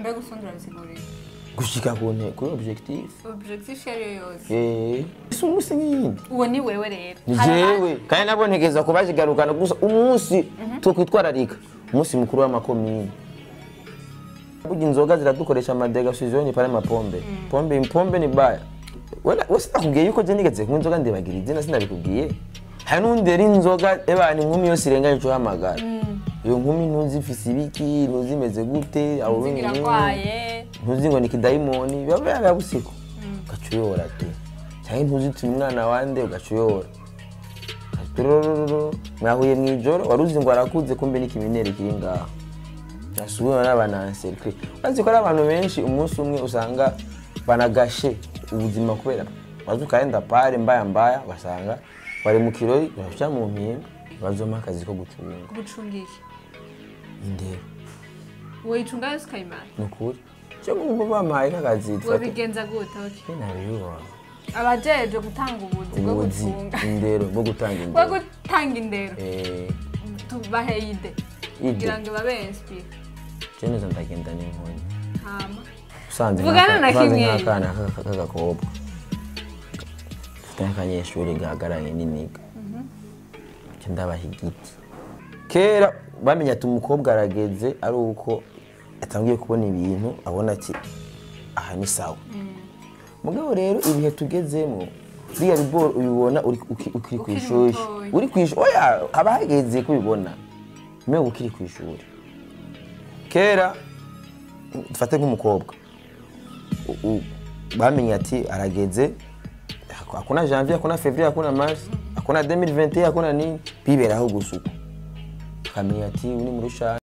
Mbega usondora bisigurira gushika ku ntego, kuri objectif. Objectif yari yose. Si umunsi nk'iyindi. Uwo ni wewe rero. Ni jewe kandi nabo ntegereza ko bajigarukana gusa umunsi twokwitwararika umunsi mukuru w'amakomine. Burya inzoga ziradukoresha amadega, sizonye pale mapombe. Pombe pombe ni baya. Wala wese nakubwiye yuko je nigeze kunywa inzoga ndibagira izina, sinabikubwiye. Hari n'undi yari inzoga ebana inkumi yose irenganye ico uhamagara. Iyo nkumi ntuzi ifise ibiki, ntuzi imeze gute, abo Ntuzi iragwaye. Ntuzi ngo ni kidayimoni, biba biba busiku. Ugaca uyora tu. Canke ntuzi uti umwana wande, ugaca uyora. Turururu, mwahuye mw'ijoro, wari uzi ngo arakuze, kumbe ni kiminere kiri ngaho. Nasubiwe n'abananserikre. Urazi ko ari abantu benshi umunsi umwe usanga banagashe ubuzima kubera waza ukaenda pale mbaya mbaya, ugasanga bari mu kirori baca mu mpinga, bazoma akazi ko gucunga. Gucunga iki? Indero. Woyicunga yose ukayimara? Ni ukuri. Cyo ngo bampaye nk'akazi dufate. Wobigenza gute? Okay. Nabibona. Abajejwe gutanga ubuzi bwo Ubuzi, gucunga. indero, bwo gutanga Bwo indero. gutanga indero. Tubahe ide. Ide. Kugira ngo babe inspire. Je neza ndagenda n'inkoni. Hama. Usanze Vugana na kimwe. nk'akana k'agakobwa. Ufite nk'akanyeshuri gahagararanye n'iniga. Nca ndabaha igiti. Kera bamenya ati umukobwa arageze ari uko atangiye kubona ibintu abona ati aha ni sawa. Mugabo rero ibihe tugezemo biriya biboro ubibona ukiri Ukiri kw'ishuri. mutoya. Uri kw'ishuri oya haba hageze kubibona. Mewe ukiri kw'ishuri. Kera dufate nk'umukobwa bamenye ati arageze, hakuna janvier, hakuna février, hakuna mars, hakuna 2021, hakuna nini, biberaho gusa uko. Akamenya ati uri muri rushana.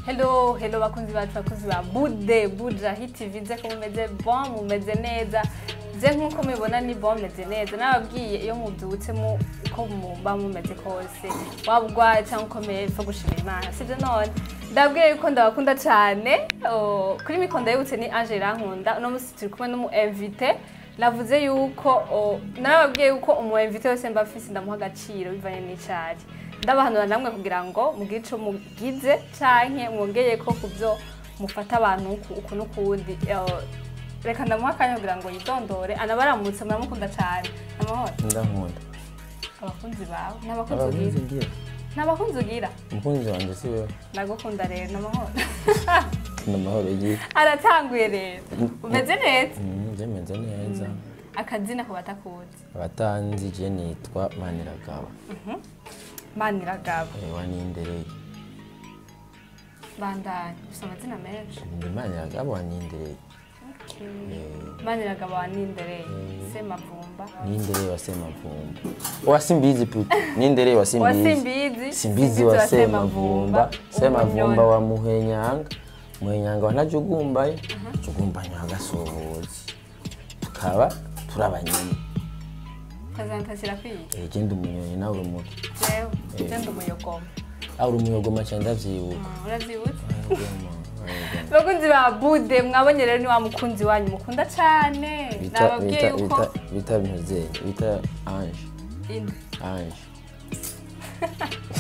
Hello, hello bakunzi bacu, bakunzi ba Bude Buja Hit TV, nze ko mumeze bon, mumeze neza. Je nkuko mubibona ni bon, meze neza. Nababwiye iyo mubyutse mu uko mumba mumeze kose, waba urwaye cyangwa ukomeye, upfa gushimira Imana. Sibyo none? Ndabwiye yuko ndabakunda cyane. Oh, kuri mikoro ndabibutse ni Angela Nkunda. Uno munsi turi kumwe n'umu invité. Navuze yuko narababwiye yuko umu invité wese mba mfise ndamuha agaciro bivanye n'icari. Ndabahanura namwe kugira ngo mugire ico mugize canke mwongeye ko kuvyo mufata abantu uku n'ukundi. Reka ndamuha akanya kugira ngo yidondore, anabaramutse, muramukunda cane. Amahoro. Ndankunda. Abakunzi bawe, n'abakunzi Abakunzi ugira. ngira. N'abakunzi ugira. Umukunzi wanje si wewe. Ndagukunda rero, n'amahoro. Ni amahoro yiwe. Aratanguye rero. Umeze neza? Je meze neza. Akazina ku batakuzi. Abatanzi je nitwa Maniragaba. Maniragaba. Wa Nindereye. Bandanye, ufise amazina menshi. Ndi Maniragaba wa Nindereye. Maniragaba wa Nindereye. Semavumba. Nindereye wa Semavumba. Wa Simbizi puti. Nindereye wa Wa Simbizi. Simbizi. Simbizi wa Semavumba. Semavumba wa Muhenyanga. Muhenyanga wa Ntajugumbaye. Jugumbaye wa Gasobozi. Tukaba turi abanyoni. Presentation irakwiye. Je ndi umunyoni nawe uri umuki. Jewe, je ndi umuyogoma. Ah, uri umuyogoma cyane ndavyibuka. Uravyibutse? Umuyogoma, umuyogoma. Bakunzi ba Bude, mwabonye rero ni wa mukunzi wanyu mukunda cane. Nababwiye yuko Bita Ntuzeye, bita Ange. Inde. Ange.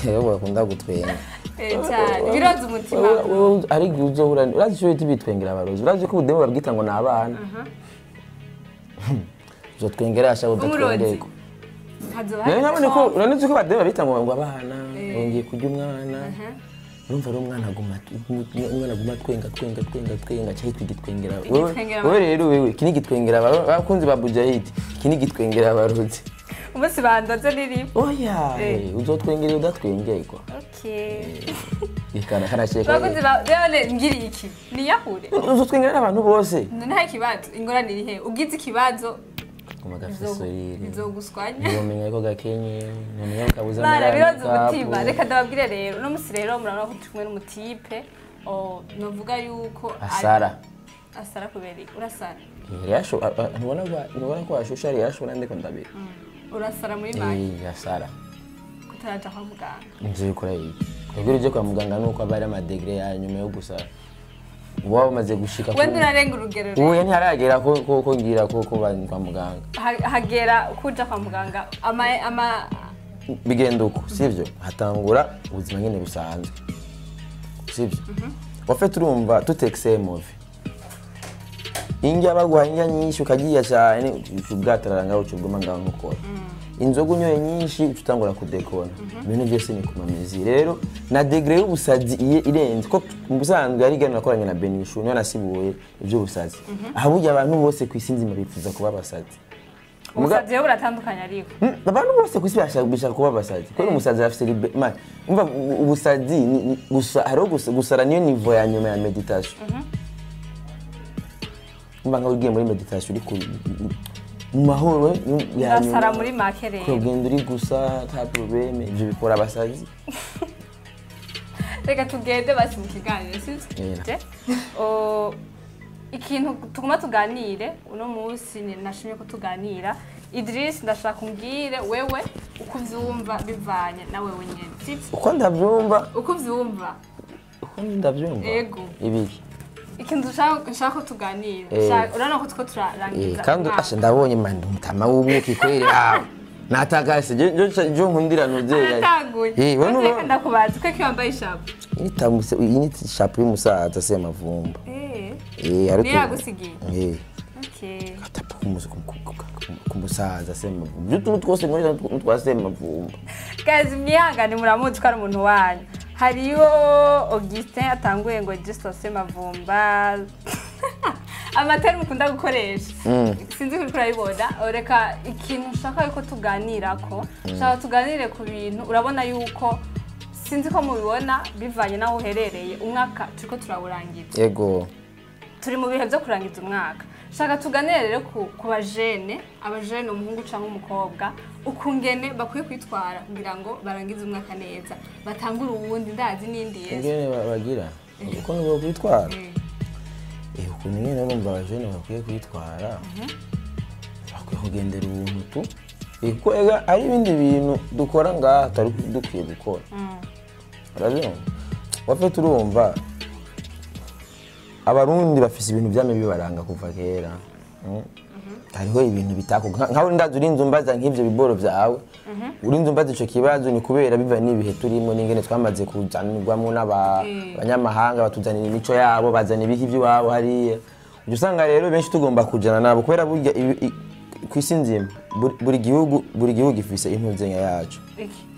Rero bakunda gutwenga. Cyane. Biroza umutima. Wewe ari igihe uzohura, urazi ico bita ibitwengera abarozi, urazi ko ubudemu babwita ngo ni abana. Uzotwengera asha udatwengerwa. Hazoba Nari nabonye ko hari uranizi ko abademu babita ngo abana, ngo ngiye kurya umwana. Urumva rero umwana aguma umwana aguma twenga twenga twenga twenga cyahitwa igitwengera. Wewe Igitwengera wewe rero wewe iki ni igitwengera abakunzi ba Bujahid, iki ni igitwengera abarozi. Umunsi bandoze niripo. Oya, uzotwengera udatwengerwa. Okay. Ikana karasheka. Bakunzi ba rero ngiri iki? Niyahure. Uzotwengera n'abantu bose. Nta kibazo, ingorane iri he? Ugize ikibazo Kuma gafise bizoguswanya. Ntiwomenya ko gakenye, ntiwomenya ko kabuze Mara amara biroza y'ikapu. umutima. Reka ndababwire rero. Uno musi rero murabona ko turi kumwe n'umutipe. Oh, novuga yuko Asara. Asara kubera iki? Urasara. Ntubona ko ashusha yari yashobora ndiko ndabira. Urasara muri make. Asara. Kutaraja kwa muganga. Nzi gukora ibi. Kugira uje kwa muganga nuko aba ari amadegre ya nyuma yo gusara. Uba wamaze gushika ku- Wenda urarenga urugero rero. Ubu ntiharagera ko ko ngira ko kwa muganga. Hagera kuja kwa muganga ama Bigenda uko, sivyo? Hatangura ubuzima nyene busanzwe, sivyo? Wafite urumva tutekse mauvais, indya baguha indya nyinshi ukagiya cyane, ubwatarara ngaho, ucuguma ngaho ntukora. Inzoga unyoye nyinshi, uca utangura kudekona. Ibintu byose ni ku mamizi. Rero na degré y'ubusazi iye irenze ko mu busanzwe yari igana nakoranye na Benishu, niyo nasibuye iby'ubusazi. Aha burya abantu bose ku isi nzima bifuza kuba abasazi. Ubusazi rero buratandukanye ariko. Abantu bose ku isi bashaka kuba abasazi, kubera umusazi afite man, umva, ubusazi gusa hariho gusara niyo niveau ya nyuma ya méditation. Umva, nkaho ugiye muri méditation, uri mu mahoro ya Urasara nyuma. muri make rero. Kugenda uri gusa nta problème, ibyo bikora abasazi. Reka tugende basi mu kiganiro, sibyo? Yeah. O, ikintu tuguma tuganire uno munsi, ni nashimye ko tuganira. Idris, ndashaka umbwire wewe uko uvyumva bivanye na wewe nyene, sibyo? Uko ndabyumva? Uko uvyumva. Uko ndabyumva? Ego. Ibiki? Ikintu nshaka ko tuganira. Urabona ko turiko turarangiza Kandi umwaka. asha, ndabonye man, umutama w'umwuka ikwere awe natagase je nkundira nuze. Aratanguye. Wewe Maze reka ndakubaza, kuko wambaye ishapo? Nitamuse, iyi ni shapo y'umusaza Semavumba. Hari Niyo yagusigiye? Eh. Okay. Atapa ku musaza Semavumba. Ibyo tuntu twose muri twa Semavumba. Guys, mwihangane, muramuzi ko ari umuntu wanyu. Hariyo Augustin atanguye ngo Justin Semavumba, amatari mukunda gukoresha, sinzi ko uriko urabibona. Reka ikintu nshaka yuko tuganirako, nshaka tuganire ku bintu urabona yuko, sinzi ko mubibona bivanye n'aho uherereye, umwaka turiko turawurangiza. Yego. Turi mu bihe byo kurangiza umwaka. Shaka tuganire rero ku bajene, abajene, umuhungu cyangwa umukobwa, ukungene bakwiye kwitwara kugira ngo barangize umwaka neza, batangure uwundi, ndazi n'indi yesu. Ingene bagira ukuntu bokwitwara? Ukuntu nyene urumva abajene bakwiye kwitwara, bakwiye kugendera ubuntu tu. Kuko ega hari ibindi bintu dukora ngaha tutari dukwiye gukora, urabyumva? Wafite urumva Abarundi bafise ibintu vyamye bibaranga kuva kera. Hariho ibintu bitako nkaho ndazi urinze umbaza nk'ivyo biboro vyawe, urinze umbaza ico kibazo, ni kubera biva n'ibihe turimo n'ingene twamaze kuzanirwamwo n'abanyamahanga, batuzanira imico yabo, bazana ibiki vy'iwabo hariya. Uca usanga rero benshi tugomba kujana nabo, kubera burya kw'isi nzima buri gihugu gifise intuzenya yaco. Iki?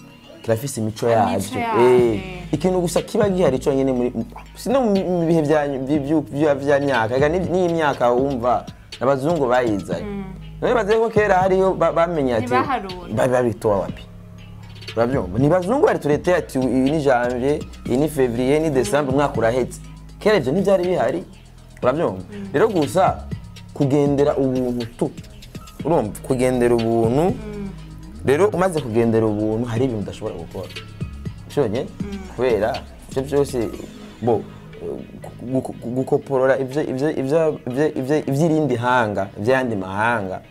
Kirafise imico Imico yavyo. yavyo. Ikintu gusa kiba gihari conyene muri sino mu bihe vya myaka, ega n'iyi myaka wumva abazungu bayizanye. None baze ko kera hariyo bamenye ati Ntibaharura. Bari babitoa wapi? Urabyumva, ni bazungu bari tureteye ati iyi ni janvier, iyi ni février, ni décembre, umwaka urahetse. Kera ivyo ntivyari bihari, urabyumva? Rero gusa kugendera ubuntu tu, urumva, kugendera ubuntu. Rero umaze kugendera ubuntu, hari ibintu udashobora gukora cyonyine, kubera ibyo byose bo gukoporora iby'irindi hanga, iby'ayandi mahanga,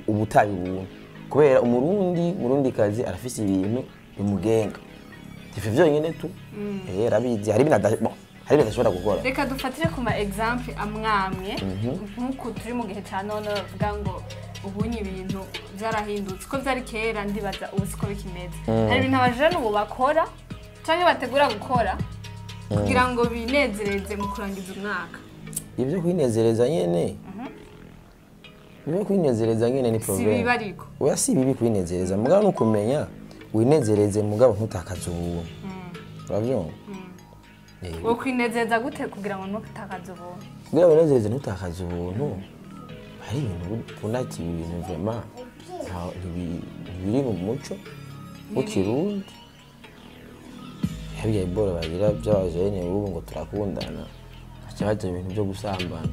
uba utaye ubuntu, kubera Umurundi, Murundikazi arafise ibintu bimugenga, ivyo byonyine tu. Arabizi, hari ibintu bon, hari ibintu adashobora gukora. Reka dufatire ku ma exemple amwamwe. Nk'uku turi mu gihe cya none, bavuga ngo ubunye ibintu byarahindutse, uko byari kera ndibaza ubu siko bikimeze. Hari ibintu abajene ubu bakora cyangwa bategura gukora kugira ngo binezereze mu kurangiza umwaka. Ibyo kwinezereza nyene, ibyo kwinezereza nyene ni Si problème. bibi ariko. Oya, si bibi kwinezereza, mugabo ni ukumenya winezereze mugabo ntutakaze ubuntu, urabyumva? Wo kwinezereza gute kugira ngo ntutakaze ubuntu? Kugira winezereze ntutakaze ubuntu, hari ibintu ubona ati ibi bintu vraiment ntibiri mu muco w'Ikirundi. Harya ibora bagira by'abajene ubu ngo turakundana, haca haja ibintu byo gusambana.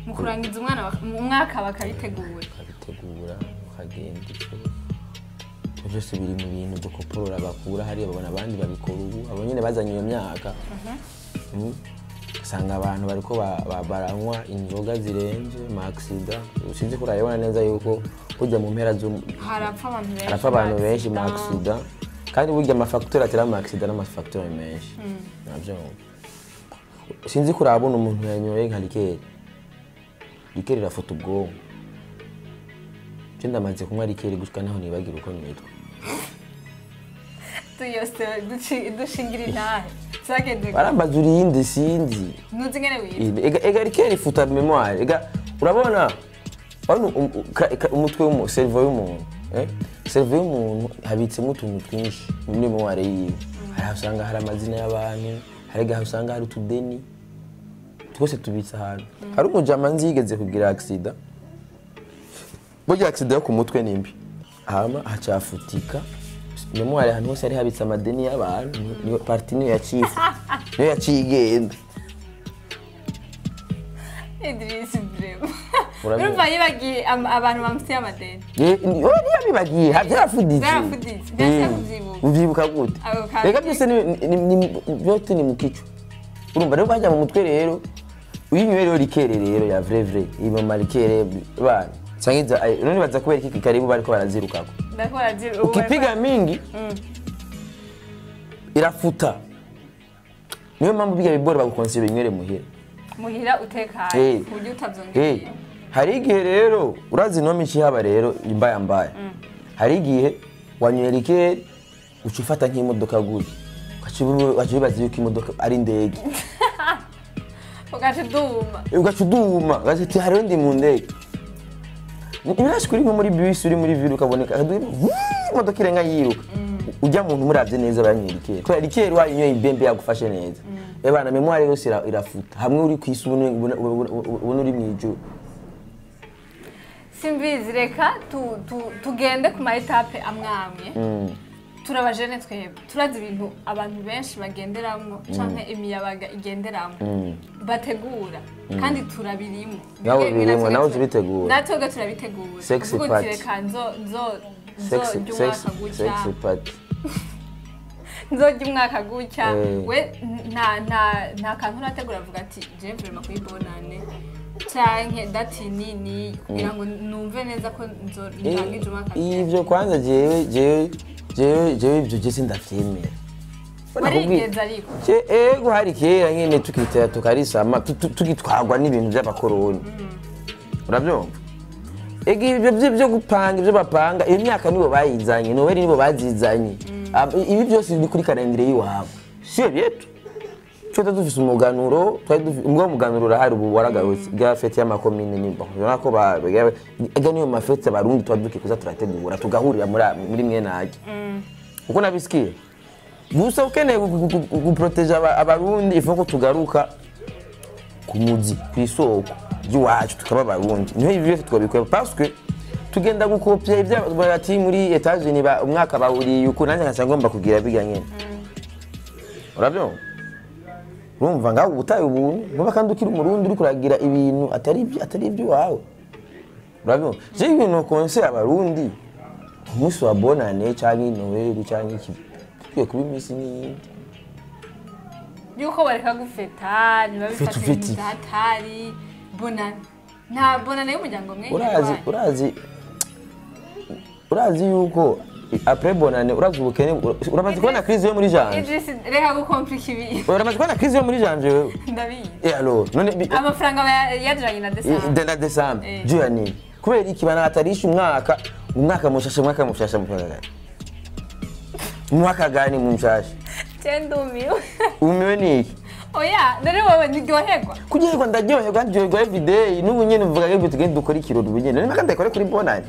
Mu kurangiza umwana mu mwaka bakabitegura. Ukabitegura, ukagenda. Icyo ibyo byose biri mu bintu dukoporora, bakura hariya, babona abandi babikora ubu, abo nyine bazanye iyo myaka. Usanga abantu bariko baranywa inzoga zirenze, ama accident. Sinzi ko urabibona neza yuko burya mu mpera Harapfa abantu benshi. Harapfa abantu benshi mu accident. Accident. Kandi burya ama facteurs atera ama accident n'ama facteurs menshi navyo. Sinzi ko urabona umuntu yanyoye nka liqueur, liqueur irafata ubwonko. Je ndamaze kunywa liqueur gushika naho nibagira uko nitwa. Tuyose dushingira intahe. Zagenze. Barambaza urinde sinzi. Ntuzi ngene witwa. Ega liqueur ifuta mémoire. Ega urabona umutwe w'umuntu, cerveau y'umuntu, cerveau y'umuntu habitsemo utuntu twinshi muri mémoire yiwe. Hari aho usanga hari amazina y'abantu, hari aho usanga hari utudeni twose tubitse ahantu. Hari umujama nzi yigeze kugira accident, burya accident yo ku mutwe ni mbi, hama hacafutika mémoire ahantu hose hari habitse amadeni y'abantu, niyo partie niyo yaciye niyo yaciye igenda. Idris vraiment. Urumva yibagiye abantu bamufitiye amadeni. Ntiyabibagiye, byarafuditse. Byarafuditse, byarashaka kuvyibuka. Uvyibuka gute? Reka byose byose ni mu kichwa. Urumva rero bajya mu mutwe rero, uyinyweye rero liqueur rero ya vrai vrai, iba ma liqueur bana. Sangiza none baza kubera iki karibu bariko barazirukako. Bariko baraziruka. Ukipiga mingi irafuta. Niyo mpamvu biga bibora bagukonseye binywere muhira. Muhira utekanye kuburyo utavyongeye. Hari igihe rero urazi no mici haba rero imbaya mbaya. Hari igihe wanywera liqueur uca ufata nk'imodoka gutya. Ukacibaza yuko imodoka ari indege. Ugaca uduma. Ugaca uduma, ugaca uti hariho ndi mu ndege. Ibirashika uri nko muri bus uri muri ville ukaboneka imodoka irenga yiruka. Ujya muntu muravye neza banywera liqueur. Kubera liqueur wayinyweye imbembe yagufashe neza. Ebana mémoire yose irafuta. Hamwe uri kwisi ubona uri mwijuru. Simbizi reka tugende ku ma étapes amwamwe. Turabajene twebwe. Turazi ibintu abantu benshi bagenderamwo canke imiyabaga igenderamwo. Bategura kandi turabirimo. Nawe birimo, nawe ubitegura. Natwe turabitegura. Sexy party. Reka nzo sexy party. Nzorya umwaka gutya. We nta kantu urategura avuga ati je vraiment kuri bonane canke dati nini kugira ngo numve neza ko nzorangije umwaka. Ivyo kwanza jewe ivyo je sindavyemera. Warigeze ariko? Ego hari kera nyene tukitera tukarisama tugitwagwa n'ibintu by'abakoroni. Urabyumva? Ego ivyo byo gupanga ivyo bapanga iyo myaka nibo bayizanye, Noel nibo bazizanye. Ibi byose biri kuri calendrier yiwabo. Sio byetu. Twari dufise umuganuro, twari dufise umuganuro urahari ubu waragarutse. Bwa fête y'amakomine ni bon. Urabona ko ba ega niyo mafete abarundi twari dukikuza turategura tugahurira muri mwenage. Uko nabisikiye. Gusa ukeneye guproteger abarundi ifo ko tugaruka ku muzi kw'isoko ry'iwacu tukaba abarundi. Niho ibi byose twabikora parce que tugenda gukopya ibya bati muri États-Unis ba umwaka bawuriye uko nanjye nkaca ngomba kugira bijya nyene. Urabyumva? Urumva ngaho ubutaye ubuntu nkuba kandi ukiri umurundi uri kuragira ibintu atari ibyo wawe. Urabyumva? Je ibintu conseil abarundi umunsi wa bonane canke Noel canke iki tukwiye kuba iminsi n'iyindi. Yuko bareka gufeta ntibabifate nk'indatari bonane. Nta bonane y'umuryango mwe. Urazi yuko après bonane urazi ubukene uramaze kubona crise yo muri janvier. Idris reka gukomplika ibintu. Uramaze kubona crise yo muri janvier wewe? Ndabizi. Alors none amafaranga yajanye na December. Na December. Jya ni. Kubera iki bana atarisha umwaka mushasha umwaka mushasha mushasha. Umwaka gani mushasha? Ndumiwe. Umiwe ni iki? Oya, none wowe ntiryoherwa. Kuryoherwa ndaryoherwa ndiryoherwa everyday. N'ubu nyene mvuga ngo tugende dukore ikirori ubu nyene. None kandi ndakore kuri bonane.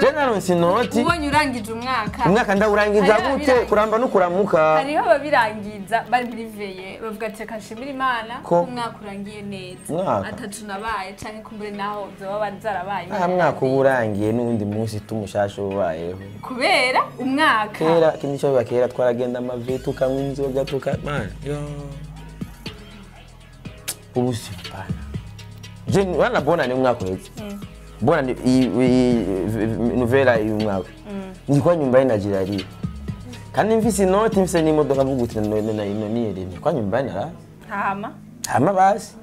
Je naronse inoti. Ubonye urangije umwaka. Umwaka ndawurangiza gute? Kuramba no kuramuka. Hariho ababirangiza bari muri veye bavuga ati reka nshimire Imana ko umwaka urangiye neza. Atatu nabaye canke kumbure naho vyoba zarabaye. Aha mwaka uba urangiye n'undi munsi tumushasha ubayeho. Kubera umwaka. Kera kindi cyo kera twaragenda amavi tukanywa inzoga tukamana. Yo. Ubu si bana. Je wana bonane umwaka uheze. Bonane nouvelle y'umwaka. Nilikuwa nyumbani najiraria. Kandi mfise inoti mfise n'imodoka mvuga uti niyeremye. Kwa nyumbani nara. Hama. Hama basi.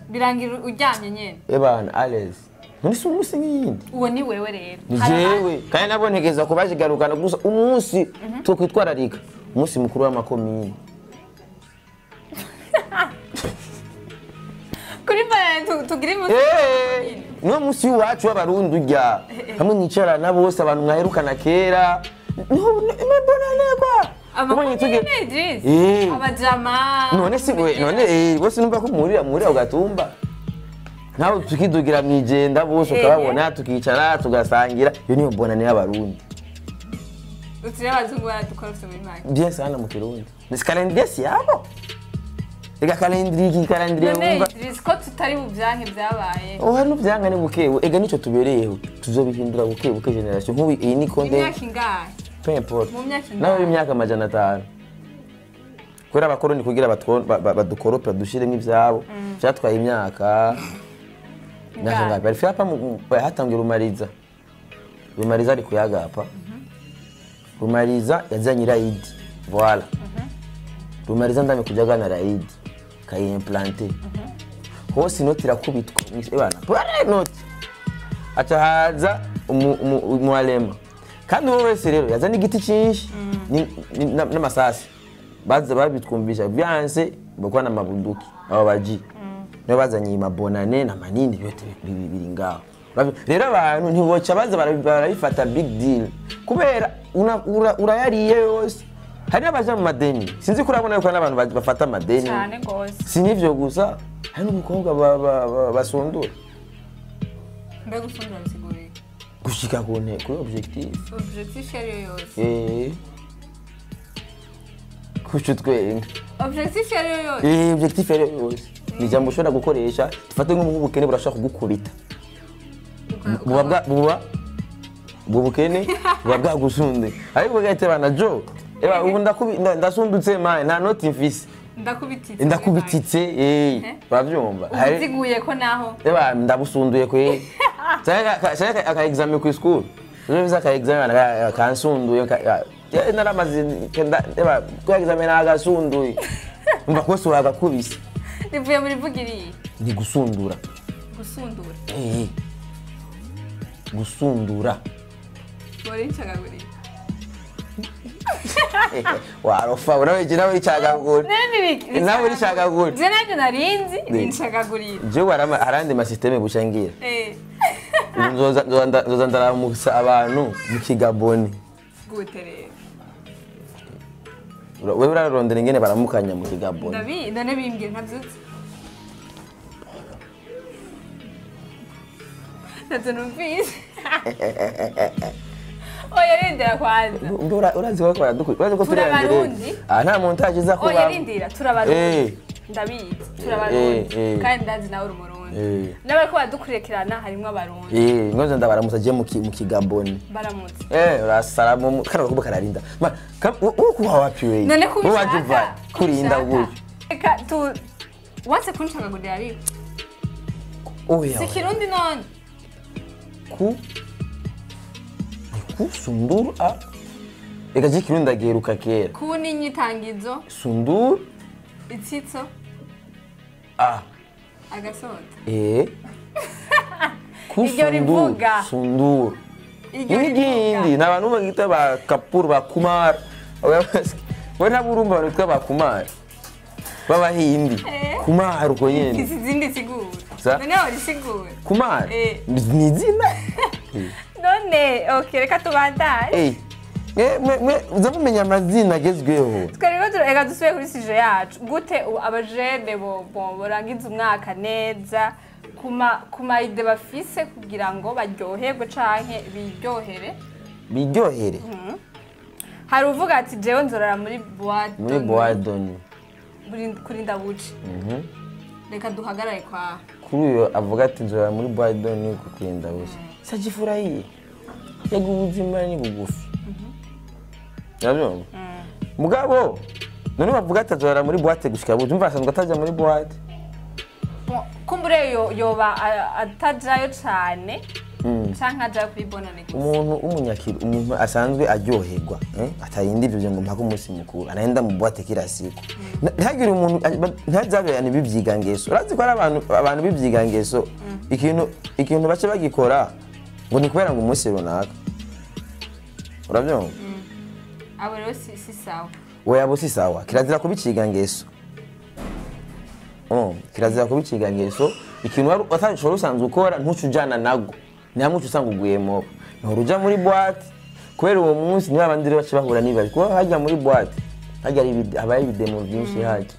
Birangira uryamye nyene. Ebana Ales. None si umunsi nk'iyindi. Uwo ni wewe rero. Ni jewe. Kandi nabo ntegereza ko bajigarukana gusa umunsi twokwitwararika. Umunsi mukuru w'amakomine. Kuri bantu tugira umunsi. Niwo munsi w'iwacu w'abarundi urya hamwe mwicarana bose, abantu mwaherukana kera, niho bonane kwa. Ubonye Amakomine Idris. Eh. Abajama. None si we, none bose numva ko muhurira ugatumba nawe, tukidugira mwijenda bose, ukababona, tukicara, tugasangira. Iyo niyo bonane y'abarundi. Utire abazungu baradukora muri make. Bien sana mu Kirundi ni calendrier, si yabo. Ega calendrier, iki calendrier None wumva. Idris, ko tutari mu byanke byabaye. Oh, hano vyanga ni buke, ega nico tubereyeho, tuzobihindura buke buke, generation nk'ubu iyi ni konde. Imyaka ingahe? Peu importe. Mu myaka ingahe? Nawe imyaka 500, kubera abakoroni kugira badukorope, badushiremo ivyabo, vyatwaye imyaka Ingahe? Ngahe bari fyapa hatangiye Rumariza. Rumariza ari kuyagapa. Rumariza yazanye irayidi, voilà. Rumariza ndame kujagana rayidi kayiimplante hose, inoti irakubitwa. Ebana pare inoti, aca haza umualema, kandi uwo wese rero yazana igiti cyinshi n'amasasi, baza babitwumvisha byanse bakora n'amabunduki. Abo baji nibo bazanye mabonane na manini, yote biri ngaho. Rero abantu ntiboca baza barabifata big deal, kubera urayariye yose. Hari n'abaja mu madeni, sinzi ko urabona yuko n'abantu bafata amadeni. Cyane gose. Si n'ivyo gusa, hari n'umukobwa basundura. Mbega usundura bisiguriye? Gushika ku ntego, kuri objectif. Objectif iyo ariyo yose. Kuca utwenga. Objectif iyo ariyo yose. Objectif yari yose ni ijambo ushobora gukoresha. Dufate nk'ubukene burashobora kugukubita, buba ubwo bukene buba bwagusunde, ariko bugahita bana jo eba ubu ndasundutse mane, nta noti mfise. Ndakubititse. Ndakubititse, uravyumva. Uziguye ko naho. Eba ndabusunduye kwe, cyangwa aka examen ku school, ejo biza aka examen kansunduye, naramaze eba ku examen nagasunduye, umva kose uragakubise. Rivuye muri vugiriye. Ni gusundura. Gusundura. Gusundura. Bore ncagaguriye. Warofa urabeje nawe icagagura. None Nawe uricagagura. Je nabyo narinzi, nicagaguriye. Jewe harandi masysteme bushangira. Ubu nzoza ndaramutsa abantu mu Kigaboni. Gute rero? Wewe urarondera ingene baramukanya mu Kigaboni. Ndabi none bimbwira ntabyutse. Ntacyo numvise. Oya, rindira kwanza. Mbe urazi ko baradukuri, urazi ko turi Turabarundi. Ah, nta montage iza kuba. Oya, rindira, turabarundi. Ndabizi, turabarundi. Kandi ndazi nawe uri umurundi. N'abariko baradukurikirana harimwo abarundi. Ngoza ndabaramutsa je mu Kigaboni. Baramutse. Urasalamu kana kuba kararinda. Ma uko wapi wewe? None ko Wowe waje ubishaka, uva kurinda ko ubishaka. gutyo. Reka tu wanse kuncagagurira ariko. Oya. Si kirundi none. Ku ni ku sunduru a. Eka je kirundi ndageruka kera. Ku ni inyitangizo, Sunduru itsitso, a. agasota. Ku Iryo sunduru. rivuga. Sunduru. Iryo N'igindi ni abantu bagita ba Kapur, ba Kumar. We ntabwo urumva abantu bitwa ba Kumar b'abahindi? Kumar uko nyene. Izi zindi sigura. Sa? None warisigura. Kumar ni izina. None okay, reka tubandanye. Mwe uza mumenya amazina agezweho. Twe rero reka dusubire kuri sujet yacu. Gute ubu abajene bo borangiza umwaka neza kuma idées bafise kugira ngo baryoherwe canke biryohere? Biryohere. Hari uvuga ati jewe nzorara muri boîte. Muri boîte de nuit. Kurinda buce. Reka duhagarare kwa Kuri uyo avuga ati nzora muri boîte de nuit kukurinda bushya, sajifurahiye, yego, ubuzima ni bugufi, urabyumva? Mugabo none bavuga ati azora muri boîte gushika buce, umva asanzwe atajya muri boîte. Bon, kumbure yo yoba atajayo cane canke ajayo kuri bonane gusa. Umuntu w'umunyakiro, umuntu asanzwe aryoherwa, atarinda ivyo ngo mpaka umunsi mukuru, anaenda mu boîte kila siku. Ntihagire umuntu ntihazabe b'ivyigangeso. Urazi ko hari abantu b'ivyigangeso, ikintu bace bagikora ngo ni kubera ngo umunsi runaka, urabyumva? Abo rero si sawa. Oya, abo si sawa, kirazira kubiciga ngeso. Oh, kirazira kubiciga ngeso. Ikintu wari utashobora usanzwe ukora ntucujana nago. Ni hamwe usanga uguyemo. Nturuja muri boîte kubera uwo munsi niba abandi rero baca bahura n'ibibazo. Kuko hajya muri boîte hajya habaye ibidemo byinshi hajya.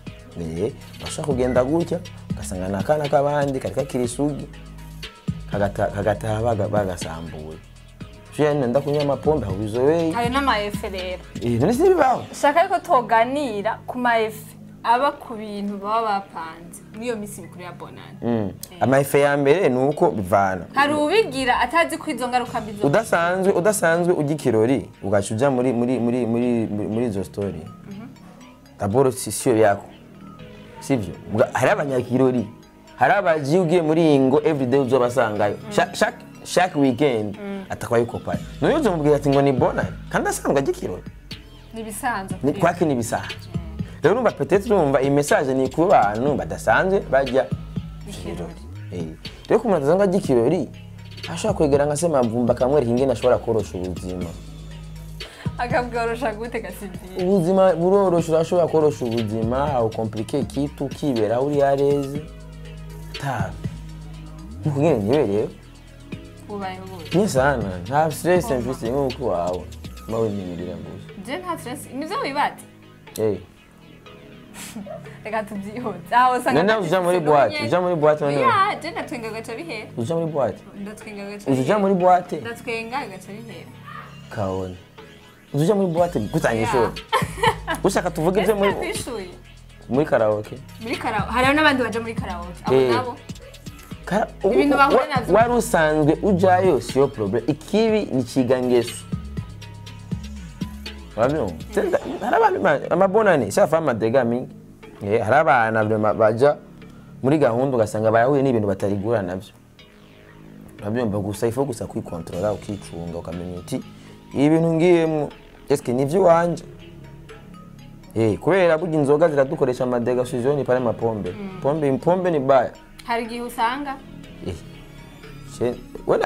Bashaka kugenda gutya ugasanga ni akana k'abandi kari kakiri isugi kagataha bagasambuye. Shia nenda kunywa amapombe ahubizoweye. Hari n'ama-efe rero. None si bibaho. Shaka yuko toganira ku ma-efe aba ku bintu baba bapanze n'iyo minsi mikuru ya bonane. Ama-efe ya mbere ni uko bivana. Hari ubigira atazi ko izo ngaruka mbi zo udasanzwe ujya ikirori ugaca uja muri muri muri muri muri izo story. D'abord si sio yako. Sivyo? Hari abanyakirori. Hari abaji ugiye muri ingo everyday uzobasangayo. Chaque weekend atakwaye kopari. None uzomubwira ati ngo ni bonane kandi asanzwe ajya ikirori. Ni bisanzwe. Ni kwake ni bisanzwe. Rero urumva peut-être urumva iyi message ni ku bantu badasanzwe bajya ikirori. Rero ku muntu adasanzwe ajya ikirori ashobora kwegera nka Semavumba akamwereka ingene ashobora korosha ubuzima. Akabworosha gute gasibye? Ubuzima burorosha, urashobora korosha ubuzima, ukomplike kitu ukibera uri yareze. Ta. Nkuko ngene nibereyo. Ubayeho gute? Ni sana, nta stress mfise nkuko wawe. Mawe nimirira gusa. Je nta stress, nivyo wibaza? Reka tubyihoze. Aho usanga none uja muri boîte, uja muri boîte none. Ya, je ndatwenga gaca bihera. Uja muri boîte. Ndatwenga gaca. Uja muri boîte. Ndatwenga gaca bihera. Kaone. Uja muri boîte gutangira ishuri. Ushaka tuvuge ibyo muri karaoke. Muri karaoke. Hariho n'abandi baja muri karaoke. Abo nabo. Ibintu bahura navyo. Wari usanzwe ujayo siyo problem. Ikibi ni kigangeso. Urabyumva? Hari abantu amabonane safa amadega mingi. Hari abana baja muri gahunda ugasanga bayahuye n'ibintu batarigura navyo. Urabyumva gusa ifo gusa kwikontrola ukicunga ukamenya uti ibi bintu ngiyemwo eske nivyo wanje. Kubera burya inzoga ziradukoresha amadega sizoni pare mapombe. Pombe ni baya. Hari igihe usanga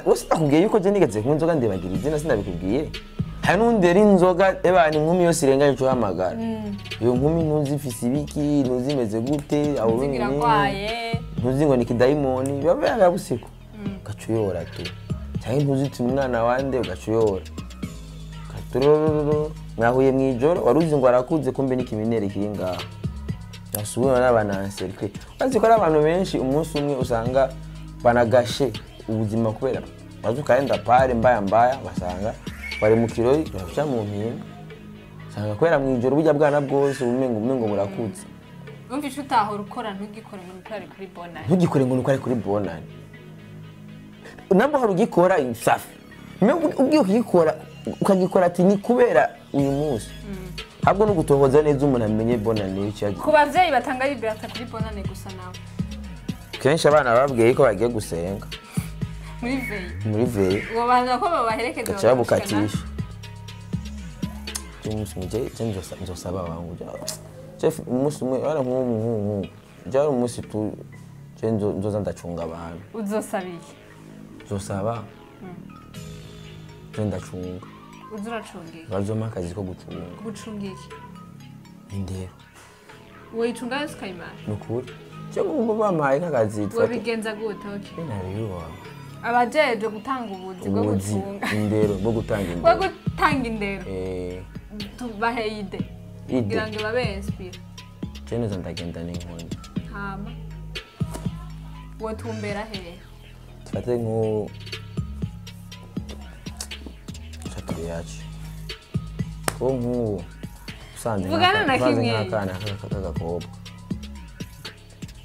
wese nakubwiye yuko je nigeze kunywa inzoga ndibagira izina sinabikubwiye. Hari n'undi yari inzoga ebana inkumi yose irenganye ico uhamagara. Iyo nkumi ntuzi ifise ibiki, ntuzi imeze gute, aho ntuzi ngo ni kidayimoni, biba byabusiku. Ugaca uyora tu. Canke ntuzi uti umwana wande ugaca uyora. Mwahuye mw'ijoro wari uzi ngo arakuze kumbe ni kiminere kiri ngaho. Nasubiye n'abananserike. Bazi ko ari abantu benshi umunsi umwe usanga banagashe ubuzima kubera bazi ukaenda pare mbaya mbaya basanga bari mu kirori baraca mu mpinga. Usanga kubera mw'ijoro burya bwana bwose umengo murakutse. Umva ico utahora ukora ntugikore ngo nuko ari kuri bonane. Ntugikore ngo nuko ari kuri bonane. Nabwo hari ugikora safi. Ugiye ukigikora ukagikora ati ni kubera uyu munsi. Ahubwo no gutohoza neza umuntu amenye bonane icyo agiye. Ku bavyeyi batanga liberté kuri bonane gusa nawe. Kenshi abana babwiye ko bagiye gusenga. Muri veyi. Muri veyi. Uwo bantu ko babaherekeza bacabukatisha. Umunsi muje nzosaba wangu. Chef umunsi umwe ara nk'umu. Jari umunsi tu je nzoza ndacunga abantu. Uzosaba iki? Nzosaba. Je ndacunga. Uzuracunga iki? Bazoma akazi ko gucunga. Gucunga iki? Indero. Woyicunga yose ukayimara? Nukuri. Cyangwa ubu bampaye nk'akazi. Wobigenza gute? Okay. Nabiwa. Abajejwe gutanga ubuzi bwo gucunga. Indero bwo gutanga indero. Bwo gutanga indero. Tubahe ide. Kugira ngo babe inspire. Je neza ndagenda n'inkoni. Hama. Wotumbera hehe? Tufate nko yacu. Ko nk'ubu usanze nk'akana k'agakobwa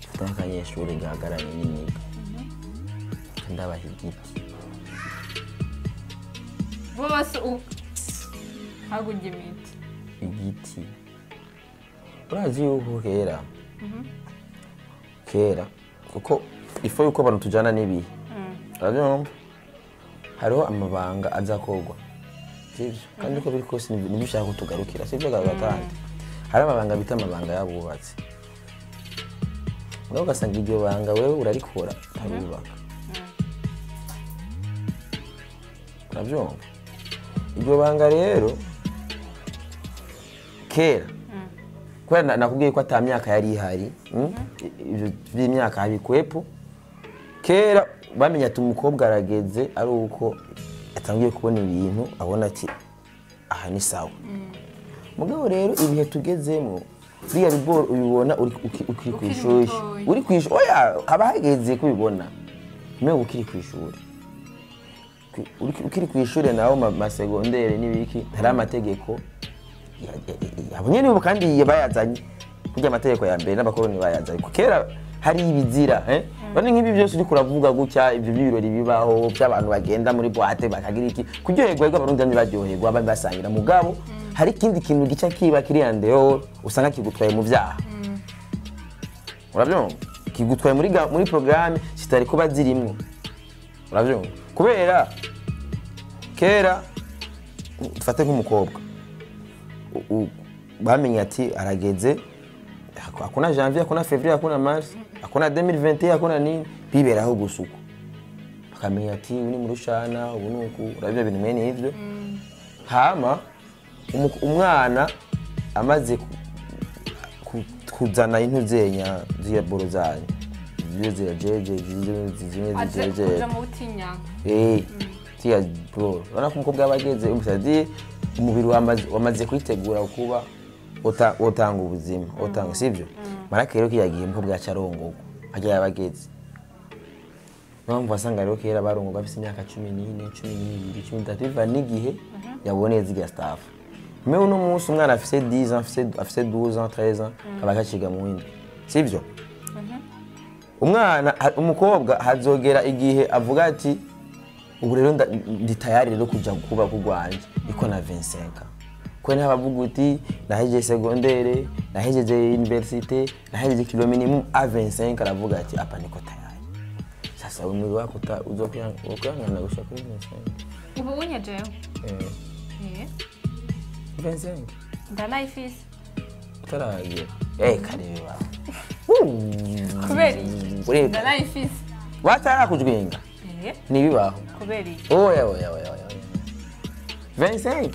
ufite nk'akanyeshuri gahagararanye n'imiga ndabaha igiti bose hagurya imiti igiti urazi yuko kera kera kuko ifo yuko abantu tujana n'ibihe urabyumva hariho amabanga aza kogwa sivyo kandi uko biri kose nibyo ushaka ko tugarukira sivyo gagatandi hari amabanga bita amabanga y'abubatsi nawe ugasanga iryo banga wewe urarikora utarubaka urabyumva iryo banga rero kera kubera nakubwiye ko ata myaka yari ihari ibyo by'imyaka habikwepo Kera bamenya ati umukobwa arageze ari uko atangiye kubona ibintu, abona ati aha ni sawa. Mugabo rero ibihe tugezemo, biriya biboro ubibona ukiri ku Ukiri ishuri. Mutoya. Uri ku ishuri, oya, haba hageze kubibona mewe ukiri ku ishuri. Ukiri ku ishuri nawe masegondere n'ibiki, hari amategeko abo nyene ubu kandi bayazanye. Kurya amategeko ya mbere n'abakoroni bayazanye. Kuko kera hari ibizira, eh? None nk'ibi byose uriko uravuga gutya, ibyo by'ibirori bibaho by'abantu bagenda muri boîte bakagira iki, kuryoherwa, ariko Abarundi bamwe baryoherwa, abandi basangira. Mugabo hari ikindi kintu gica kiba kiri en dehors, usanga kigutwaye mu vyaha. Urabyumva, kigutwaye muri programme zitari kuba zirimwo. Urabyumva, kubera kera dufate nk'umukobwa bamenye ati arageze, hakuna janvier, hakuna février, hakuna mars, hakuna 2021, hakuna nini, biberaho gusa uko bakamenya ati ubu ni mu rushana, ubu ni uku. Urabyo ibintu mwene ivyo. Hama umwana amaze kuzana intuzenya z'iya boro zanyu zimwe zirajeje, zimwe zimwe Aje zijeje kuja mu butinyanka. Eh, tiya bro, urabona ko umukobwa aba ageze, umusadi umubiri wamaze kwitegura kuba utanga ubuzima, utanga, sivyo? Marake rero kiyagiye umukobwa yaca arongorwa ajya yaba ageze. Niyo mpamvu wasanga rero kera barongorwa bafise imyaka 14, 12, 13, biva n'igihe yaboneye zirya staff. Mais uno munsi umwana afise 10 ans, afise 12 ans, 13 ans, aba akaciga mu windwi, sivyo? Umwana umukobwa hazogera igihe avuga ati ubu rero ndi tayari rero kuja kuba kugwanje iko na 25. Ko niho abavuga uti nahejeje secondaire, nahejeje université, nahejeje kilo minimum, a 25 aravuga ati apa niko tayari. Sasa umubiri wako uzokwihangana gushika kuri 25? Ubu unye jewe? Eh. Eh, 25. Ndanayifise. Utaragera, eh, kareba. Kubera iki? Ureka. Ndanayifise. Batarakujwenga. Eh, ntibibaho. Kubera iki? Oya, oya, oya, oya. 25,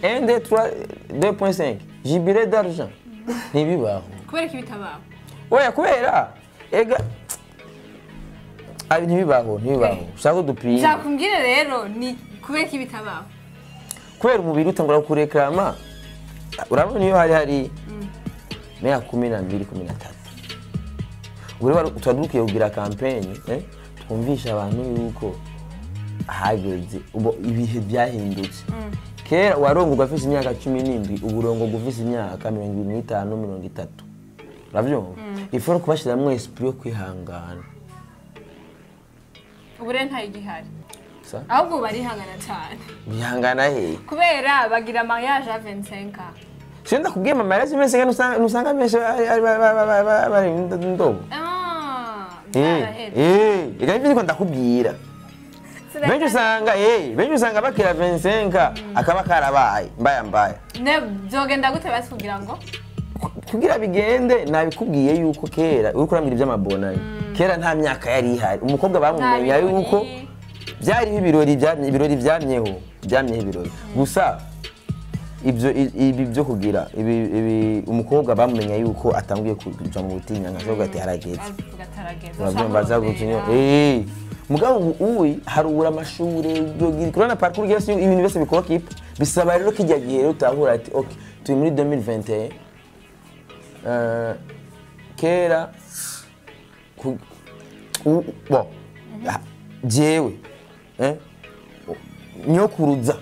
1, 2, 3, 2.5 jubilé d'argent, ntibibaho. Kubera iki bitabaho? Oya, kubera ega abi ntibibaho, ntibibaho. Ushaka dupinga. Nshaka rero ni kubera iki bitabaho? Kubera umubiri utangura kureklama. Urabona iyo hari meya 12, 13, ubu rero tuba dukwiye kugira campagne, eh? Twumvisha abantu yuko hageze ubu, ibihe byahindutse. Kera warongorwa afise imyaka 17, ubu urongorwa ufise imyaka 25, 30. Uravyumva, il faut kubashiramwo esprit yo kwihangana. Ubu rero ntayigihari. Sa? Ahubwo barihangana cyane. Bihangana he? Kubera bagira mariage à 25 ans. Sinda ndakubwiye, mama yarazi menshi, nusanga menshi bari ndobo. Ah, byaraheze. Eh, ega nivyo ndiko ndakubwira. Benshi usanga bakira 25 akaba karabaye mbaya mbaya. Ne byogenda gute basi kugira ngo Kugira bigende, nabikubwiye yuko kera uriko urambwira ivy'amabonani, kera nta myaka yari ihari. Umukobwa bamumenya Nta birori. yuko byariho ibirori, ibirori byamyeho, byamyeho ibirori gusa. Ibyo ibi byo kugira ibi, umukobwa bamumenya yuko atanguye kuja mu butinya, nkavuga ati harageze. Avuga atarageze. Urabyumva, aza gutinya, eh. Mugabo ubu uyi harubura amashure yogira kurana parcours yose, ibintu byose bikora kipa. Bisaba rero kijya gihe rero utahura ati ok, turi muri 2021. Kera bon, jewe, eh, nyokuruza,